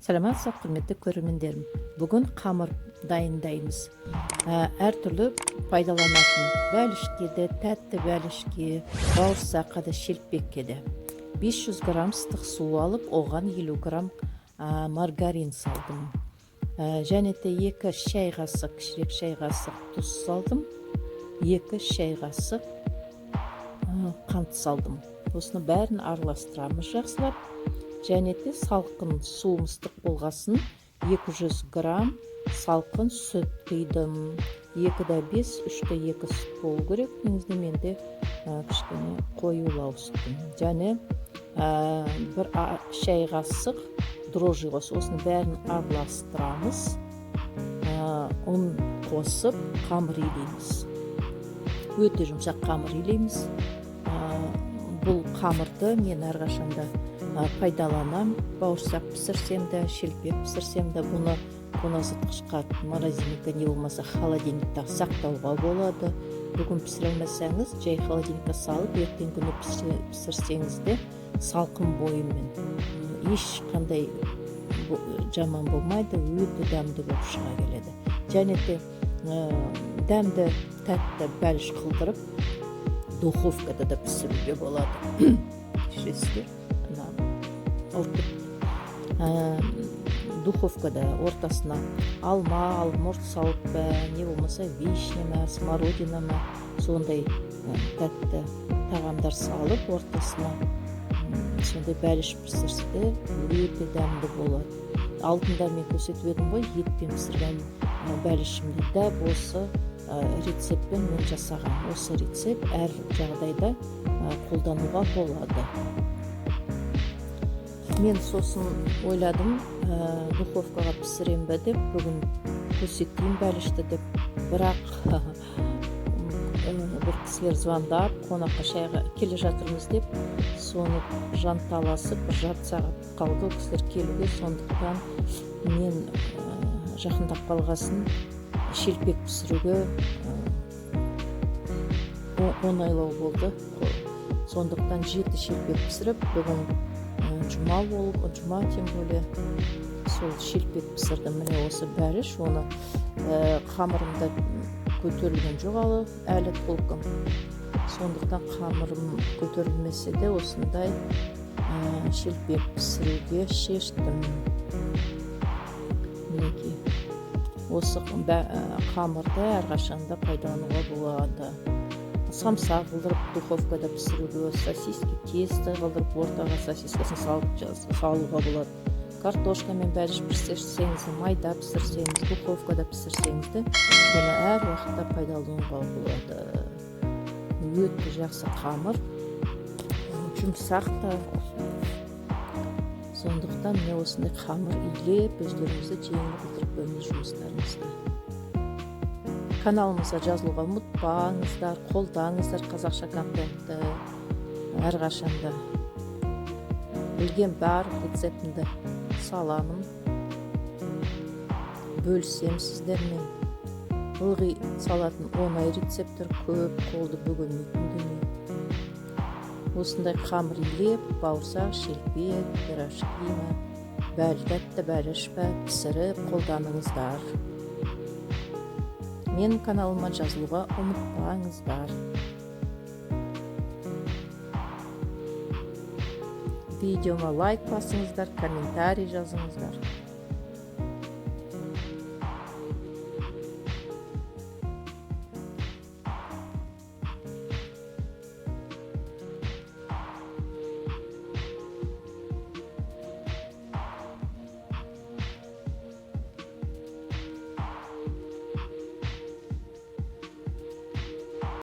Саламатсыз, құрметті көрермендерім! Бүгін қамыр дайындаймыз. Әртүрлі пайдаланатын бәлішке де, тәтті бәлішке, бауырсаққа да, шелпекке де. 500 грамм ыстық су алып, оған 50 грамм маргарин салдым. Және де 2 шай қасық, кішірек шай қасық тұз салдым, 2 шай қасық қант салдым. Осыны бәрін араластырамыз жақсылап. Және де салқын суым ыстық болғасын 200 грамм салқын сүт құйдым. 2,5, 3,2 сүт болу керек. Негізінде менде кішкене қоюлау сүттім. Және бір шай қасық дрожжи қосып, осының бәрін араластырамыз. Ұн қосып қамыр илейміз. Өте жұмсақ қамыр илейміз. Бұл қамырды мен әрқашанда пайдаланам. Бауырсақ пісірсем де, шелпек пісірсем де, бұны тоңазытқышқа, морозильникке, не болмаса холодильникте сақтауға болады. Бүгін пісіре алмасаңыз, жай холодильникке салып, ертеңгі күні пісірсеңіз де, салқын бойымен ешқандай жаман болмайды, өте дәмді болып шыға келеді. Және де дәмді тәтті бәліш қылдырып, духовкада да пісіруге болады. Кешіресіздер, ауырып кеттім. Духовкада ортасына алма, алмұрт салып па, не болмаса вишня ма, смородина ма, сондай тәтті тағамдар салып ортасына, сондай бәліш пісірсе де, өте дәмді болады. Алдында мен көрсетіп едім ғой етпен пісірген бәлішімді. Дәп осы рецептпен мен жасаған. Осы рецепт әр жағдайда қолдануға болады. Мен сосын ойладым, духовкаға пісірем бе деп, бүгін көрсетейін бәлішті деп. Бірақ бір кісілер звондап, қонаққа шайға келе жатырмыз деп, соны жанталасып бір жарты сағат қалды ол кісілер келуге. Сондықтан мен жақындап қалғасын шелпек пісіруге оңайлау болды. Сондықтан 7 шелпек пісіріп, бүгін жұма болып, жұма тем более, сол шелпек пісірдім. Міне, осы бәліш. Оны қамырымда көтерілген жоқ әлі толком. Сондықтан қамырым көтерілмесе де, осындай шелпек пісіруге шештім. Мінекей, осы қамырды әрқашанда пайдалануға болады. Самса қылдырып духовкада пісіруге, сосиски тесто қылдырып, ортаға сосискасын салып салуға болады. Картошкамен бәліш пісірсеңіз, майда пісірсеңіз, духовкада пісірсеңіз де, бұны әр уақытта пайдалануға болады. Өте жақсы қамыр, жұмсақ та. Сондықтан міне, осындай қамыр илеп, өздеріңізді жеңіл қылдырып қойыңыз жұмыстарыңызды. Каналымызға жазылуға ұмытпаңыздар, қолдаңыздар қазақша контентті. Әрқашанда білген барлық рецептімді саламын, бөлісемін сіздермен. Ылғи салатын оңай рецепттер көп, қолды бөгемейтін дүние. Осындай қамыр илеп, бауырсақ, шелпек, пирожки ма, тәтті бәліш па пісіріп қолданыңыздар. Менің каналыма жазылуға ұмытпаңыздар. Видеома лайк басыңыздар, комментарий жазыңыздар.